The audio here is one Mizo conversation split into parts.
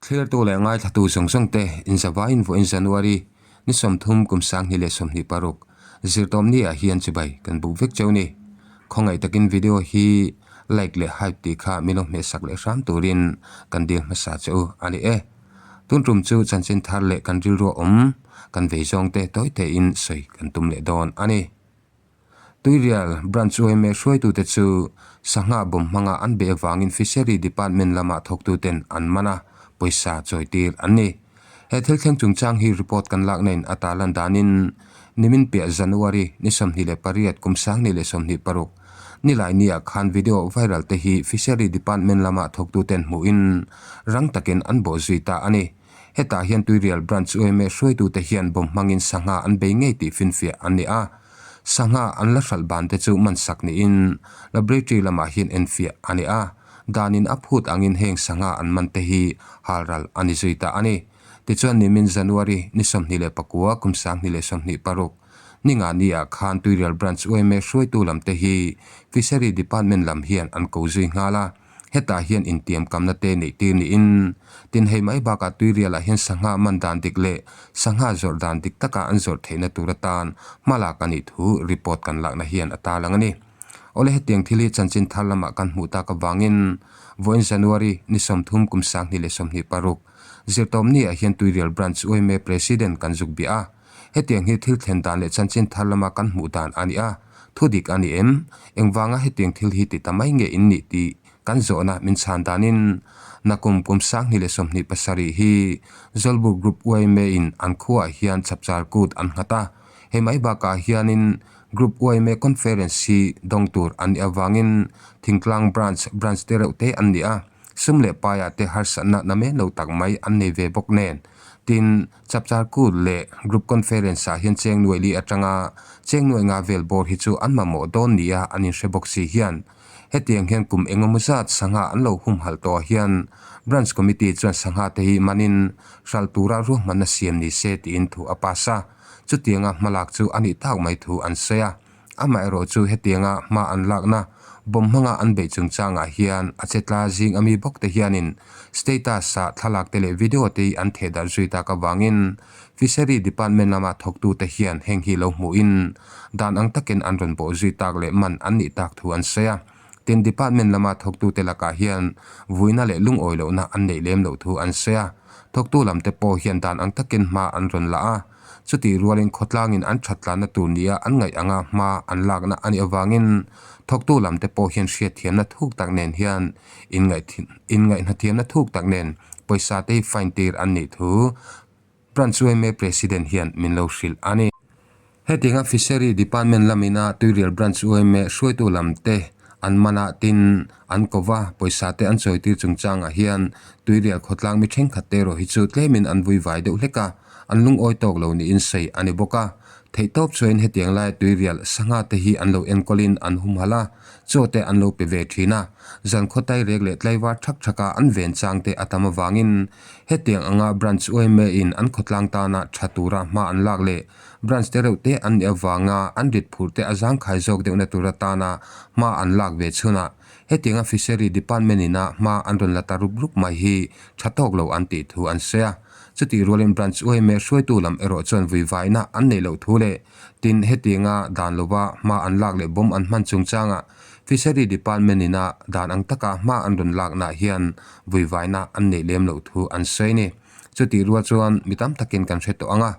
Thlirtu leh ngaithlatu zawng zawng te inzavaiin vawiin January ni 30 kum 2026 zirtawmni ah hian chibai kan buk vek cheu ni. Khawngaih takin video hi like leh hype tih kha min lo hmehsak leh hram turin kan dil hmasa che u a ni e. Tun tum chu chanchin thar leh kan rilru a awm kan vei zawng te tawi tein sawi kan tum leh dawn a ni. Tuirial Branch yma hruaitute chu sangha bawm hmanga an beh avangin Fishery Department lama thawktuten an man a, pawisa chawitir an ni. He thil thleng chungchang hi report kan lakna in a tarlan danin nimin piah January ni 28 kum 2026 nilai niah khan video viral te hi Fishery Department lama thawktuten hmuhin rang takin an bawhzui ta a ni. Hetah hian Tuirial Branch yma hruaitute hian bawm hmangin sangha an bei ngei tih finfiah an ni a. Sangha an la hralh ban te chu man sak niin laboratory lamah hian enfiah a ni a. Danin a phut angin heng sangha an man te hi halral a ni zui ta a ni. Tichuan nimin January ni 29 kum 2026 ni nga ni ah khan Tuirial Branch yma hruaitu lam te hi Fishery Department lam hian an ko zui nghal a. Hetah hian intiamkamna te neih tir niin, tin hei mai bakah Tuirialah hian sangha man dan dik leh sangha zawrh dan dik taka an zawrh theihna tur atan hma lak a nih thu report kan lakna hian a tarlang a ni. Awle hetiang thil hi chanchin thar lamah kan hmuh tak avangin vawiin January ni 30 kum 2026 zirtawmni ah hian Tuirial Branch yma President kan zuk biah a. Hetiang hi thil thlen dan leh chanchin thar lama kan hmuh dan a ni a, thu dik a ni em? Engvanga hetiang thil hi ti ta mai nge in nih tih kan zawhna min chhan danin nakum kum 2027 hi Zawlbuk Group yma in an khuaah hian chapchar kut an nghat a, hei mai bakah hianin Group yma Conference hi dawng tur an nih avangin Thingtlang Branch, branch te reuh te an ni a, sum leh paiah te harsatna namen lo tak mai an nei ve bawk nen. Tin, Chapchar Kut leh Group Conference ah hian cheng nuaih li atanga cheng nuaih nga vel bawr hi chu an mamawh dawn nia an inhre bawk si hian hetiang hian kum engemaw zat sangha an lo humhalh tawh hian Branch Committee chuan sangha te hi manin hralh tura ruahmanna siam ni se tiin thu a pass a, chutianga hmalak chu a nih tak mai thu an sawi a. Amaherawh chu hetianga hma an lakna bomb hmanga an beih chungchangah hian a chetla zing ami bawk te hianin status ah thlalak te leh video te hi an theh darh zui tak avangin Fishery Department lama thawktute hian heng hi lo hmuhin dan ang takin an rawn bawh zui tak leh man an nih tak thu an sawi a. Tin, Department lama thawktute lakah hian vuina leh lungawi lohna an neih lem loh thu an sawi a. Thawktu lamte pawh hian dan ang takin hma an rawn la a. Chutih rualin khawtlangin an that tlanna tur nia an ngaih anga hma an lakna a nih avangin thawktu lamte pawh hian hriatthiamna thuk tak nen hian inngaihhnathiamna thuk tak nen pawisa te hi fine tir an nih thu Branch yma President hian min lo hrilh a ni. Hetianga Fishery Department lamina Tuirial Branch yma hruaitu lamte an man a tin an ko va, pawisa te an chawitir chungchangah hian Tuirial khawtlang mi thenkhat te erawh hi chu tlemin an vui vai deuh hlek a, an lungawi tawk lo niin sawi a ni bawk a. Theihtawp chuain hetiang laia Tuirial sangha te hi an lo enkawlin an humhalh a, chaw te an lo pe ve thin a, zan khawtai rek leh tlaivar thak thaka an ven chang te a tam avangin hetiang anga Branch yma in an khawtlang tana tha tura hma an lak leh Branch te reuh te an nih avanga an rit phurh te a zangkhai zawk deuhna tur atana hma an lak ve chhunah hetianga Fishery Department ina hma an rawn la ta rup rup mai hi tha tawk lo an tih thu an sawi a. Chutih rualin Branch yma hruaitu lam erawh chuan vuivaina an neih loh thu leh tin hetianga dan lova hma an lak leh bawm an hman chungchangah Fishery Department ina dan ang taka hma an rawn laknaah hian vuivaina an neih lem loh thu an sawi a ni. Chutih rual chuan mi tam takin kan hre tawh ang a,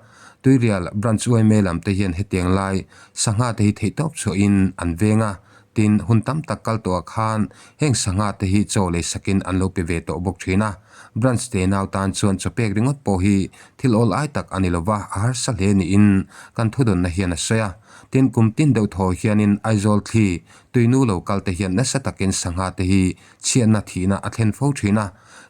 Tuirial Branch yma lam te hian hetiang lai sangha te hi theihtawp chhuahin an veng a, tin hun tam tak kal tawhah khan heng sangha te hi chaw lei sakin an lo pe ve tawh bawk thin a. Branch te nau tan chuan chaw pek ringawt pawh hi thil awl ai tak a ni lova, a harsa hle niin kan thudawnna hian a sawi a. Tin kum tin deuh thaw hianin Aizawl thli tuinu lo kal te hian nasa takin sangha te hi chhiatna thihna a thlen fo thin a.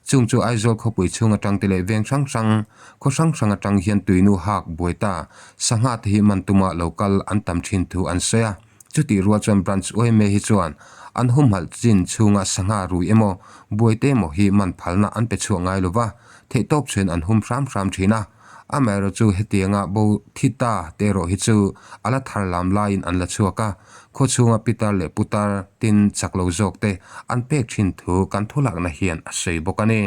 Chung chu Aizawl khawpui chhung atang te leh veng hrang hrang, khaw hrang hrang atang hian tuinu hak buai ta, sangha te hi man tuma lo kal an tam thin thu an sawi a. Chutih rual chuan Branch yma hi chuan an humhalh chin chhunga sangha rui emaw, buai te emaw hi man phalna an pe chhuak ngai lova, theihtawp chuan an hum hram hram thin a. Amaherawh chu hetianga bo thi ta te erawh hi chu a la thar lam laiin an la chhuak a, khaw chhunga pitar leh putar tin chak lo zawk te an pek thin thu kan thulakna hian a sawi bawk a ni.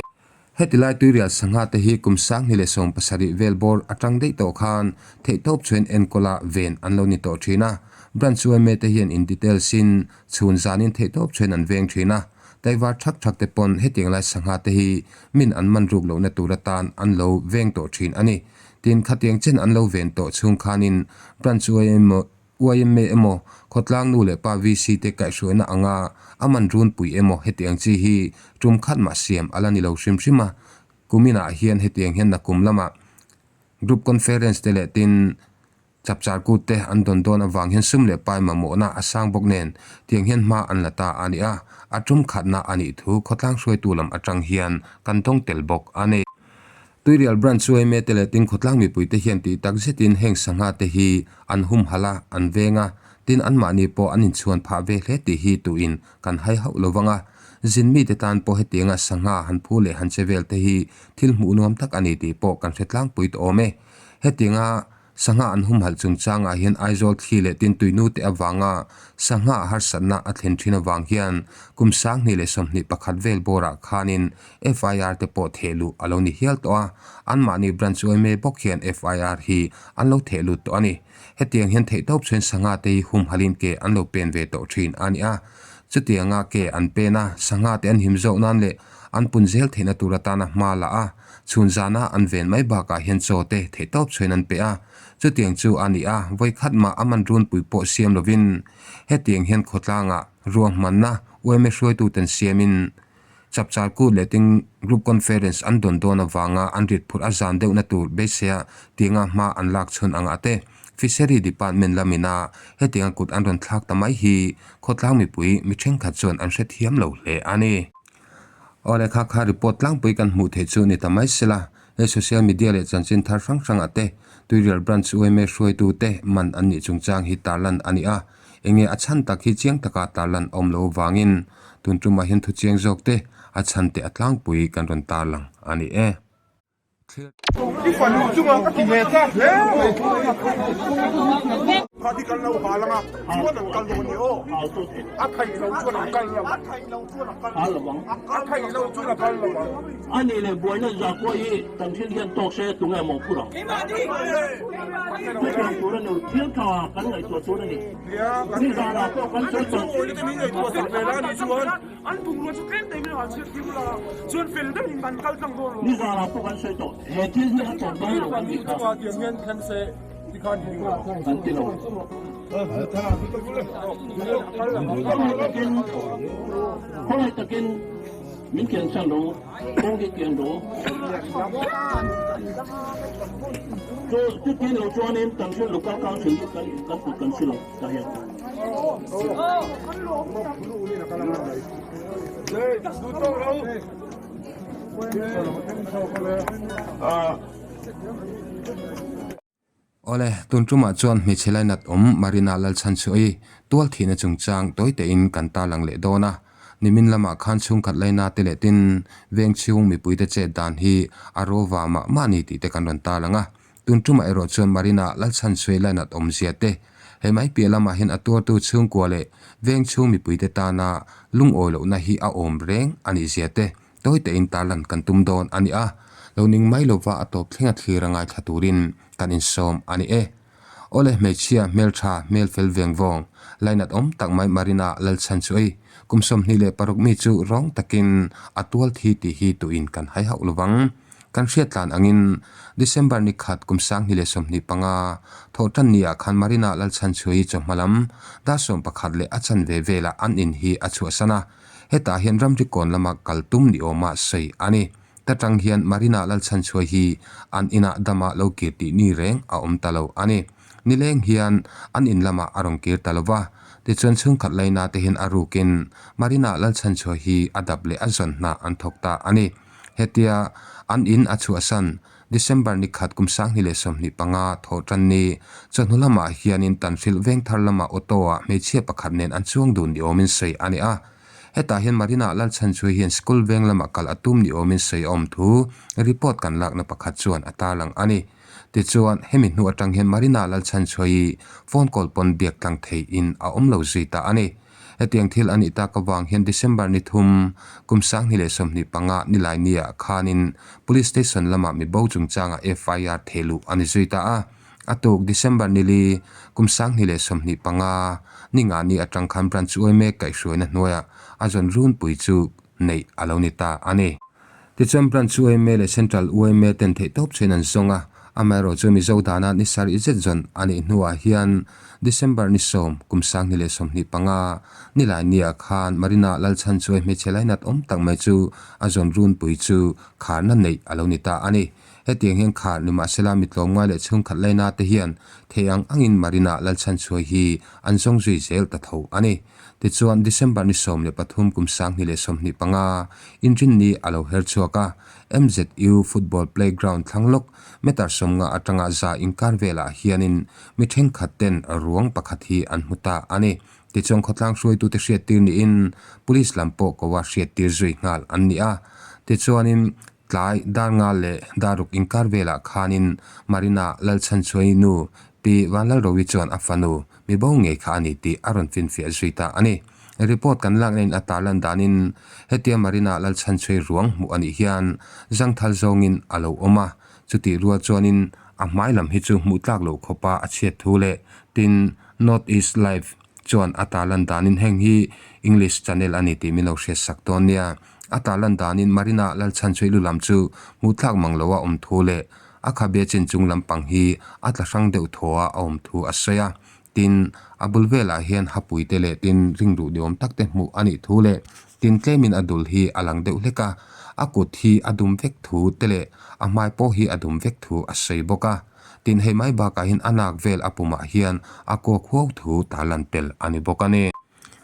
Heti lai tuirial sangha te hi kum 2017 vel bawr atang daih tawh khan theihtawp chhuain enkawl a ven an lo ni tawh thin a. Branch yma te hian in details in chhun zanin theihtawp chhuain an veng thin a. Taivar thak thak te pawn hetiang lai sangha te hi min an man ruk lohna tur atan an lo veng tawh thin a ni. Tin, khatiang chen an lo ven tawh chhung khanin Branch yma Yma emaw, khawtlang nu leh pa VC te kaihhruaina anga a man runpui emaw hetiang chi hi tum khat mah siam a la ni lo hrim hrim a. Kuminah hian hetiang hian nakum lamah Group Conference te leh tin chapchar kut te an dawn dawn avang hian sum leh pai mamawhna a sang bawk nen tiang hian hma an la ta a ni a, a tum khatna a nih thu khawtlang hruaitu lam atang hian kan dawng tel bawk a ni. Tuirial Branch yma te leh tin khawtlang mipuite hian tih tak zetin heng sangha te hi an humhalh a, an veng a, tin anmahni pawh an inchhuan phah ve hle tih hi tuin kan hai hauh lo vang a. Zin mite tan pawh hetianga sangha han phu leh han che vel te hi thil hmuh nuam tak a ni tih pawh kan hre tlangpui tawh awm e. Hetianga Sangha an humhalh chungchangah hian Aizawl thli leh Tintuinu te avanga sangha harsatna a thlen thin avang hian kum 2021 vel bawrah khanin FIR te pawh theh luh a lo ni hial tawh a, anmahni branch yma bawk hian FIR hi an lo theh lut tawh a ni. Hetiang hian theihtawp chuan sangha te hi humhalhin ke an lo pen ve tawh thin a ni a, chutianga ke an pen a, sangha te an him zawk nan leh an pun zel theihna tur atana hma la a, Chhun zana an ven mai bakah hian chaw te theihtawp chhuain an pe a, chutiang chu a ni a, vawikhat mah a man runpui pawh siam lovin hetiang hian khawtlangah ruahmanna yma hruaituten siamin Chapchar Kut leh Ting Group Conference an dawn dawn avanga an rit phurh a zan deuhna tur beiseia tianga hma an lak chhun angah te Fishery Department lamina hetianga kut an rawn thlak ta mai hi khawtlang mipui mi thenkhat chuan an hrethiam lo hle a ni. Aw lehkha kha report tlangpui kan hmuh theih chu ni ta mai sela, he social media leh chanchin thar hrang hrangah te Tuirial Branch yma hruaitu te man an nih chungchang hi tarlan a ni a, enge a chhan tak hi chiang taka tarlan a awm lo avangin tun tumah hian thu chiang zawk te a chhan te a tlangpui kan rawn tarlang a ni e. I fanu chunga ka ti ve chak hle mai. Kha ti kal lo hal anga chuan an kal dawn ni aw. A theih lo chuan an kal lo. A theih lo chuan a kal lo ang. A theih lo chuan a kal lo ang. A nih leh buaina zakua hi kan thil hian tawk se tunge mawh phur ang? Chutiang tur a ni, thil tha kan ngaihtuah tur a ni. Nizanah pawh kan sawi tawh. An bungrua chu tlem te min han chhiat tir ula chuan fel deuhin kan kal tlang dawn lo. Nizanah pawh kan sawi tawh, he thil hi a tawp dawn lo kan tih kha. Kan ti lo. Khawngaih takin, khawngaih takin min kian san rawh u, kawng hi kian rawh u. Chu chutin lo chuanin kan hrilh local council hi kan kan kut kan si lo tah hian. Awle, tun tumah chuan hmeichhe lainat awm Marina Lalchhanchhuaii tual thihna chungchang tawi tein kan tarlang leh dawn a. Nimin lamah khan chhungkhat laina te leh tin veng chhung mipuite chet dan hi a rawva mah mah ni tih te kan rawn tarlang a. Tun tumah erawh chuan Marina Lalchhanchhuaii lainat awmzia te, hei mai piah lamah hian a tuartu chhungkua leh veng chhung mipuite tana lungawi lohna hi a awm reng a nih zia te tawi tein tarlan kan tum dawn a ni a, lo ning mai lova a tawp thlenga thlir a ngaithla turin kan insawm a ni e. Awle hmeichhia hmeltha hmel fel veng vawng lainat awm tak mai Marina Lalchhanchhuaii kum 26 mi chu rawng takin a tual thi tih hi tuin kan hai hauh lovang. Kan hriat tlan angin December ni khat kum 2025 thawh tan ni ah khan Marina Lalchhanchhuaii chawhma lam dar 11 leh a chanve velah an in hi a chhuahsan a, hetah hian ramri kawn lama kal tum ni awma sawi a ni. Ta tang hian Marina Lalchhanchhuai hi an inah dama lo kir tih ni reng a awm ta lo a ni. Nileng hian an in lamah a rawn kir ta lo va, tichuan chhungkhat laina te hian a rukin Marina Lalchhanchhuai hi a dap leh a zawn hna an thawk ta a ni. Hetia an in a chhuahsan December ni khat kum 2025 thawh tan ni chawhnu lamah hianin Tanhrilh veng thar lamah auto ah hmeichhia pakhat nen an chuang dun ni awmin sawi a ni a. Hetah hian Marina Lalchhanchhuai hian school veng lamah kal a tum ni awmin sawi a awm thu report kan lakna pakhat chuan a tarlang a ni. Tichuan, hemi hnu atang hian Marina Lalchhanchhuai phone call pawn biak tlang theihin a awm lo zui ta a ni. Hetiang thil a nih tak avang hian December ni thum, kum 2025 nilai niah khanin Police Station lamah mi bo chungchangah FIR thehluh a ni zui ta a. A tuk December nili, kum 2025 ni nga ni atang khan Branch yma kaihhruaina hnuaiah a zawn runpui chu neih a lo ni ta a ni. Tichuan Branch yma leh Central yma ten theihtawp chuan an zawng a, amaherawh chu Mizo dana ni sarih zet zawn a nih hnuah hian December ni sawm, kum 2025, nilai niah khan Marina Lalchhanchuai hmeichhe lainat awm tak mai chu a zawn runpui chu kharna neih a lo ni ta a ni. Hetiang hian khar nimahsela mi tlawmngai leh chhungkhat laina te hian thei ang angin Marina Lalchhanchuai hi an zawng zui zel ta tho a ni. Tichuan, December ni 13 kum 2025, Inrinni a lo her chhuak a, MZU Football Playground thlang lawk meter 50 atanga za inkar velah hianin mi thenkhat ten ruang pakhat hi an hmu ta a ni. Tichuan khawtlang hruaitute hriattir niin Police lam pawh ko a hriattir zui nghal an ni a. Tichuanin tlai dar nga leh dar ruk inkar velah khanin Marina Lalchhanchhuai nu Pi Vanlalrovi chuan a fanu Mi bo ngei kha a ni tih a rawn finfiah zui ta a ni. Report kan lakna in a tarlan danin hetia Marina Lalchhanchhuai ruang hmuh a nih hian zangthal zawngin a lo awm a, chutih rual chuanin a hmai lam hi chu hmuh tlak loh khawpa a chhiat thu leh tin North East Live chuan a tarlan danin heng hi English channel a ni tih min lo hriatsak dawn nia. A tarlan danin Marina Lalchhanchhuai lu lam chu hmuh tlak mang loa awm thu leh A khabe chin chung lampang hi a tla hrang deuh thaw a a awm thu a sawi a, tin, a bul velah hian hapui te leh tin ringruh ni awm tak te hmuh a nih thu leh tin tlemin a dul hi a lang deuh hlek a, a kut hi a dum vek thu te leh a hmai pawh hi a dum vek thu a sawi bawk a, tin hei mai bakah hian a nak vel a pumah hian a kawk huau thu tarlan tel a ni bawk a ni.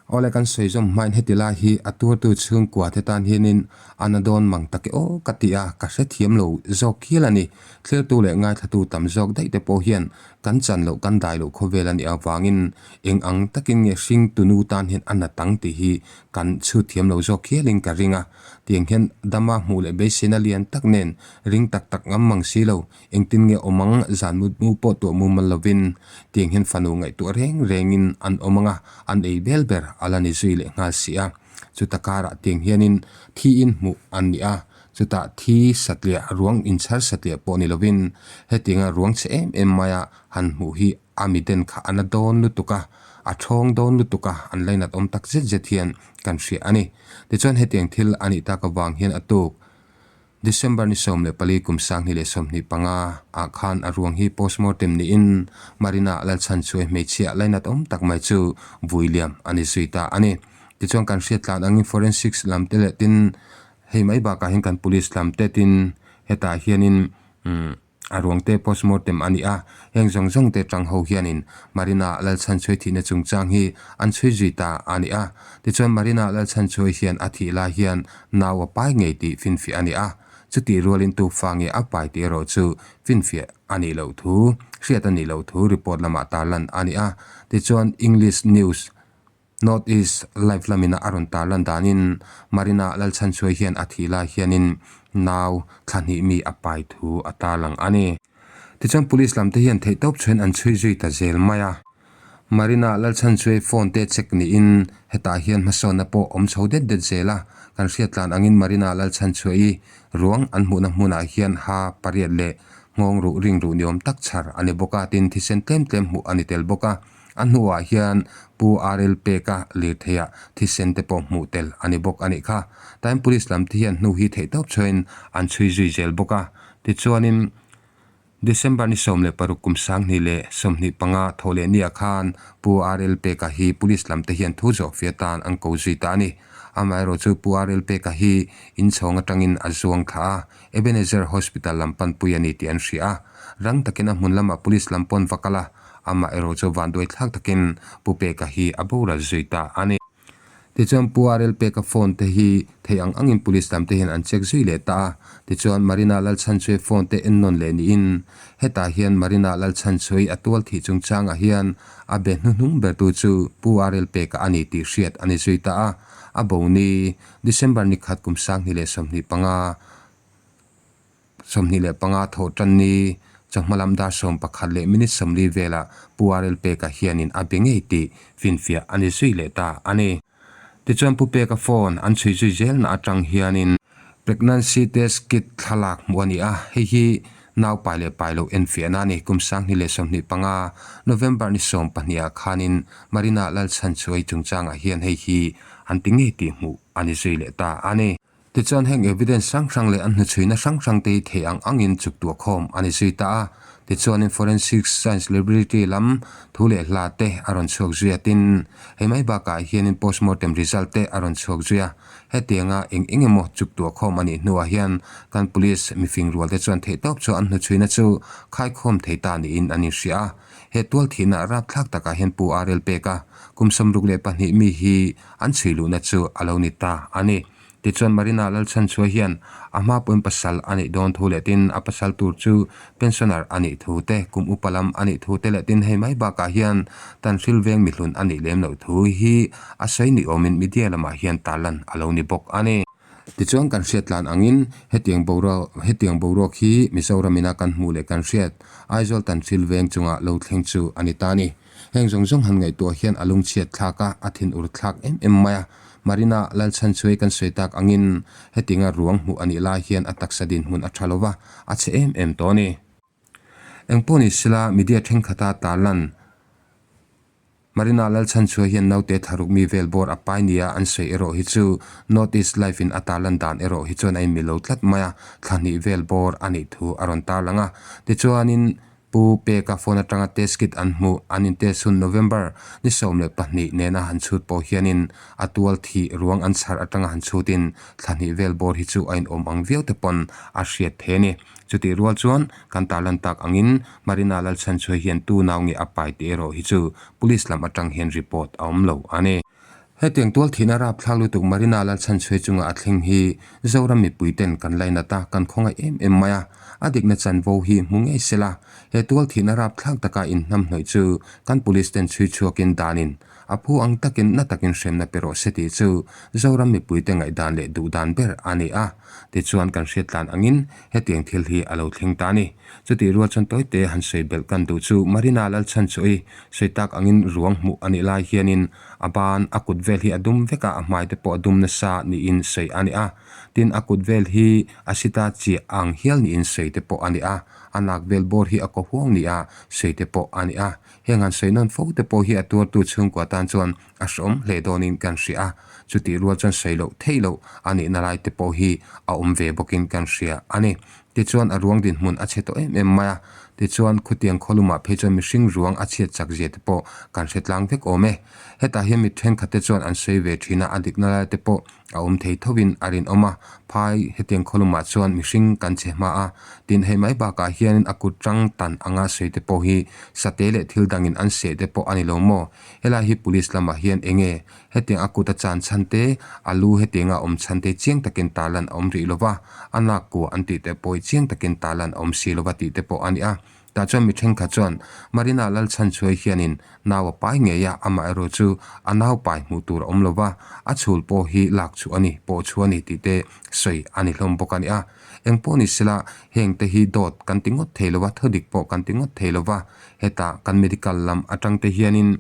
Awle kan sawi zawm hmain heti lai hi a tuartu chhungkua te tan hianin a na dawn mang tak e aw ka ti a, ka hrethiam lo zawk hial a ni. Thlirtu leh ngaithlatu tam zawk daih te pawh hian kan chan loh kan dai loh khawvel a nih avangin eng ang takin nge hring tunu tan hian a na tang tih hi kan chhut thiam lo zawk hialin ka ring a. Tiang hian dama hmuh leh beiseina lian tak nen ring tak tak ngam mang si lo Engtin nge awm ang, zan mut mu pawh tuah mumal lovin tiang hian fanu ngaihtuah reng rengin an awm ang a, an ei bel ber a la ni zui leh nghal si a. Chuta karah tiang hianin thiin hmuh an ni a, chutah thi satliah ruang inchhar satliah pawh ni lovin hetianga ruang chhe em em maia han hmuh hi a miten kha a na dawn lutuk a, a thawng dawn lutuk a, an lainat awm tak zet zet hian kan hria a ni. Tichuan hetiang thil a nih tak avang hian a tuk. December ni 14 kum 2025 ah khan a ruang hi postmortem niin Marina Lalchhanchhuai hmeichhia lainat awm tak mai chu vui liam a ni zui ta a ni. Tichuan kan hriat tlan angin forensics lam te leh tin hei mai bakah hian kan police lam te tin hetah hianin umm A ruangte postmortem a ni a, heng zawng zawng te tang ho hianin Marina Lalchhanchhuai thihna chungchang hi an chhui zui ta a ni a. Tichuan Marina Lalchhanchhuai hian a thih lai hian nau a pai ngei tih finfiah a ni a, chutih rualin tukfa nge a pai tih erawh chu finfiah a nih loh thu, hriat a nih loh thu report lamah tarlan a ni a. Tichuan English News. North East Live lamina a rawn tarlan danin Marina Lalchhanchhuai hian a thih lai hianin nau thla hnih mi a pai thu a tarlang a ni. Tichuan Police lam te hian theihtawp chhuain an chhui zui ta zel mai a. Marina Lalchhanchhuai phone te check niin hetah hian hmasawnna pawh awm chho det det zel a. Kan hriat tlan angin Marina Lalchhanchhuai ruang an hmuhna hmunah hian ha pariat leh nghawng ruh ring ruh ni awm tak chhar a ni bawk a, tin thisen tlem tlem hmuh a ni tel bawk a. A hnuah hian Pu RL Peka lirtheiah thisen te pawh hmuh tel a ni bawk a nih kha. Time Police lam te hian hnu hi theihtawp chhuain an chhui zui zel bawk a. Tichuanin December ni 16 kum 2025 thawh leh niah khan Pu RL Peka hi Police lam te hian thu zawh fia tan an ko zui ta a ni. Amaherawhchu Pu RL Peka hi inchhawng atangin a zuang thla a, Ebenezer Hospital lam panpui a ni tih an hria a. Rang takin a hmun lamah Police lam pawn va kal a, Amah erawh chu vanduai thlak takin Pu Peka hi a boral zui ta a ni. Tichuan Pu RL Peka phone te hi thei ang angin police lam te hian an check zui leh ta a. Tichuan Marina Lalchhanchhuai phone te en nawn leh niin hetah hian Marina Lalchhanchhuai a tual thih chungchangah hian a be hnuhnung bertu chu Pu RL Peka a ni tih hriat a ni zui ta a. A bo ni December ni khat kum 2025 25 thawh tan ni chawhma lam dar 11 leh minute 40 velah Pu RL Peka hianin a be ngei tih finfiah a ni zui leh ta a ni. Tichuan Pu Peka phone an chhui zui zelna atang hianin Pregnancy test kit thlalak hmuh a ni a, hei hi nau pai leh pai loh enfiahna a ni. Kum 2025, November ni 12 ah khanin Marina Lalchhanchuai chungchangah hian hei hi an ti ngei tih hmuh a ni zui leh ta a ni. Tichuan heng evidence hrang hrang leh an hnuchhuina hrang hrang te hi theih ang angin chuk tuah khawm a ni zui ta a. Tichuanin Forensic Science Laboratory lam thu leh hla te a rawn chhuak zui a, tin hei mai bakah hianin postmortem result te a rawn chhuak zui a. Hetianga eng eng emaw chuk tuah khawm a nih hnuah hian kan police mifing rual te chuan theihtawp chu an hnuchhuina chu khaikhawm thei ta niin an inhria a. He tual thihna rapthlak takah hian Pu Arel Peka kum 62 mi hi an chhui luhna chu a lo ni ta a ni. Tichuan Marina Lalchhanchhuai hian a hma pawhin pasal a nih dawn thu leh tin a pasal tur chu pensioner a nih thu te, kum upa lam a nih thu te leh tin hei mai bakah hian Tanhril veng mihlun a nih lem loh thu hi a sawi ni awmin media lamah hian tarlan a lo ni bawk a ni. Tichuan kan hriat tlan angin hetiang boruak hetiang boruak hi Mizoram ina kan hmuh leh kan hriat Aizawl Tanhril veng chunga lo thleng chu a ni ta a ni. Heng zawng zawng han ngaihtuah hian a lungchhiat thlak a, a thinur thlak em em mai a. Marina Lalchhanchhuai kan sawi tak angin hetinga ruang hmuh a nih lai hian a taksa dinhmun a tha lo va, a chhe em em tawh a ni. Engpawh ni sela media thenkhat-a tarlan Marina Lalchhanchhuai hian naute tharuk mi vel bawr a pai nia an sawi erawh hi chu North East Life-in a tarlan dan erawh hi chuan a inmil lo tlat mai a, thla hnih vel bawr a nih thu a rawn tarlang a. Tichuanin Pu Peka phone atanga test kit an hmuh an in test hun November ni 12 nena han chhut pawh hianin a tual thih ruang an chhar atanga han chhutin thla hnih vel bawr hi chu a inawm ang viau te pawn a hriat thei a ni. Chutih rual chuan kan tarlan tak angin Marina Lalchhanchhuai hian tu nau nge a pai tih erawh hi chu Police lam atang hian report a awm lo a ni. Hetiang tual thihna rapthlak lutuk Marina Lalchhanchhuai chunga a thleng hi Zoram mipui ten kan lainat a, kan khawngaih em em mai a, a dikna chanvo hi hmu ngei sela, he tual thihna rapthlak taka inhnamhnawih chu kan police ten chhui chhuakin danin a phu ang takin na takin hremna pe rawh se tih chu Zoram mipuite ngaihdan leh duhdan ber a ni a, tichuan kan hriattlan angin hetiang thil hi a lo thleng ta a ni. Chutih rual chuan tawite han sawi belh kan duh chu Marina Lalchhanchhuai sawi tak angin ruang hmuh a nih lai hianin a ban a kut vel hi a dum vek a, a hmai te pawh a dum nasa niin sawi a ni a. Tin a kut vel hi a sita chiah ang hial niin sawi te pawh a ni a, a nak vel bawr hi a kaw huang nia sawi te pawh a ni a. Heng han sawi nawn fo te pawh hi a tuartu chhungkua tan chuan a hreawm hle dawnin kan hria a, chutih rual chuan sawi loh theih loh a nihna lai te pawh hi a awm ve bawkin kan hria a ni. Tichuan a ruang dinhmun a chhe tawh em em mai a, tichuan khutiang khawlumah phei chuan mihring ruang a chhiat chak zia te pawh kan hre tlang vek awm e. Hetah hian mi thenkhat te chuan an sawi ve thin a, a dikna lai te pawh a awm thei thovin a rinawm a, phai hetiang khawlumah chuan mihring kan chhe hma a, tin hei mai bakah hianin a kut tang tan anga sawi te pawh hi sate leh thil dangin an seh te pawh a ni lo maw? Helai hi police lamah hian enge hetiang a kut a chan chhan te, a lu hetianga a awm chhan te chiang takin tarlan a awm rih lova, a nak kua an tih te pawh hi chiang takin tarlan a awm si lova tih te pawh a ni a. Tah chuan mi thenkhat chuan Marina Lalchhanchhuai hianin nau a pai ngei a, amaherawh chu a nau pai hmuh tur a awm lova, a chhul pawh hi lak chhuah a ni, pawh chhuah a ni tih te sawi a ni hlawm bawk a ni a. Eng pawh ni sela heng te hi dawt kan ti ngawt thei lova, thudik pawh kan ti ngawt thei lova, hetah kan medical lam atang te hianin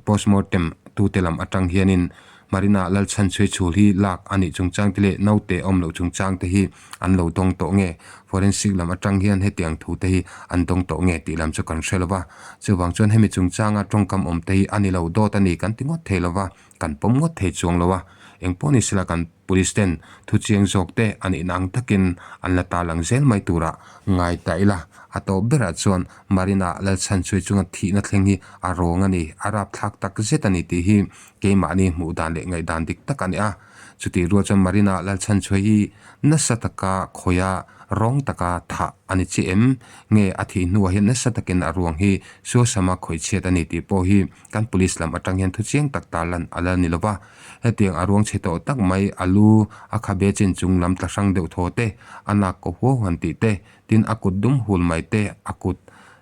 postmortem tute lam atang hianin Marina Lalchhanchhuai chhul hi lak a nih chungchang te leh naute awm loh chungchang te hi an lo dawng tawh nge, forensic lam atang hian hetiang thu te hi an dawng tawh nge tih lam chu kan hre lova. Chuvang chuan hemi chungchanga tawngkam awm te hi a ni lo dawt a ni kan ti ngawt thei lova, kan pawm ngawt thei chuang lo a, engpawh ni sela kan Police ten thu chiang zawk te a nihna ang takin an la ta lang zel mai tura ngai ta ila. A tawp berah chuan Marina Lalchhanchhui chunga thihna thleng hi a rawng a ni, a rapthlak tak zet a ni tih hi keimahni hmuh dan leh ngaihdan dik tak a ni a. Chutih rual chuan Marina Lalchhanchhui hi nasa taka khawiha rawng taka thah a ni chiah em? Nge a thih hnuah hian nasa takin a ruang hi suasama khawihchhiat a ni tih pawh hi kan police lam atang hian thu chiang tak tarlan a la ni lova. Hetiang a ruang chhe tawh tak mai, a lu, a khabe chin chung lam tla hrang deuh thaw te, a nak kaw huau han tih te, tin a kut dum hul mai te, a kut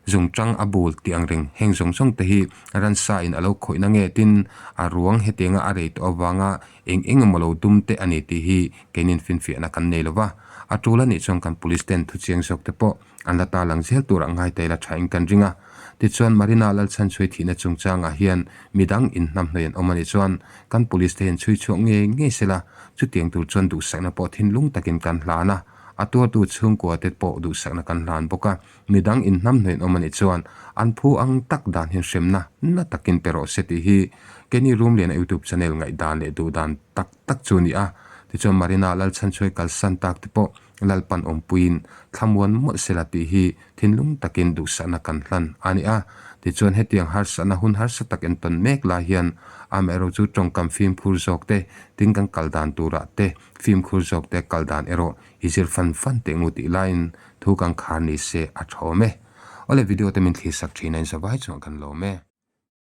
zung tang a bul tih ang reng heng zawng zawng te hi ransa in a lo khawih na nge tin a ruang hetianga a rei tawh avanga eng eng emaw lo dum te a ni tih hi keinin finfiahna kan nei lova. A tul a nih chuan kan police ten thu chiang zawk te pawh an la ta lang zel tur a ngai ta ila tha in kan ring a. Tichuan Marina Lalchhanchhuai thihna chungchangah hian midang inhnamhnawih an awm a nih chuan kan police te hian chhui chhuak ngei ngei sela, chutiang tur chuan duhsakna pawh thinlung takin kan hlan a, a tuartu chhungkua te pawh duhsakna kan hlan bawk a. Midang inhnamhnawih an awm a nih chuan an phu ang tak dan hian hremna na takin pe rawh se tih hi keini Rumliana YouTube channel ngaihdan leh duhdan tak tak chu a ni a. Tichuan Marina Lalchhanchhuai kalsan tak te pawh Lalpan awmpuiin thlamuan mawlh sela tih hi thinlung takin duhsakna kan hlan a ni a. Tichuan hetiang harsatna hun harsa tak entawn mek lai hian amaherawh chu tawngkam fimkhur zawk te, tin kan kal dan turah te fimkhur zawk te kal dan erawh i zir fan fan teh ngu tih laiin thu kan khar ni se a tha awm e. Awle video te min thlir sak thin a in zavai chuan kan lawm e.